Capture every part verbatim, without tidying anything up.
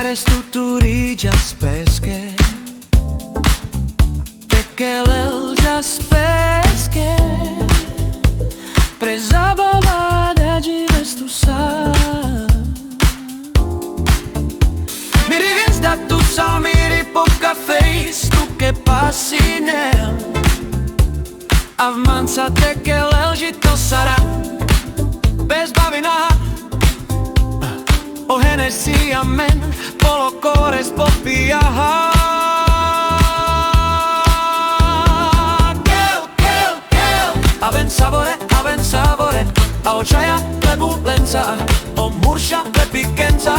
Estu tu ri džas peske, te kelel džas peske. Preza baba da dži vestu sa. Miri vjezda tu salmiri po kafejs tu ke pasine. Av manca te kelel dži to sara. Pes bavina. O Henesi amen polo kores popija. Kel, kel, kel. Aven savore, aven savore. A o čaja le bulenca, o murša le pikenca.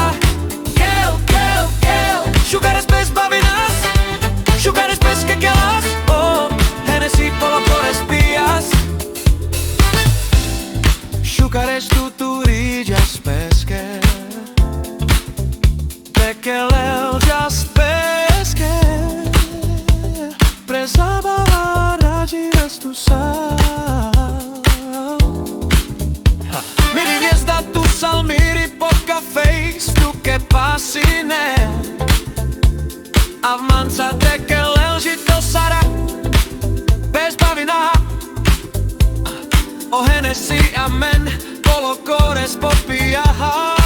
Kel, kel, kel. Šukares pes bavinas, šukares pes ke kelas. O Henesi polo kores pijas. Šukares tu tu ri džas peske, te kelel džas peske. Preza baba da dži vestu sa. Miri vjezda tu salmiri po kafejs tu ke pasine. Av manca te kelel dži to sara. Pes bavina. O Henesi amen polo kores popija.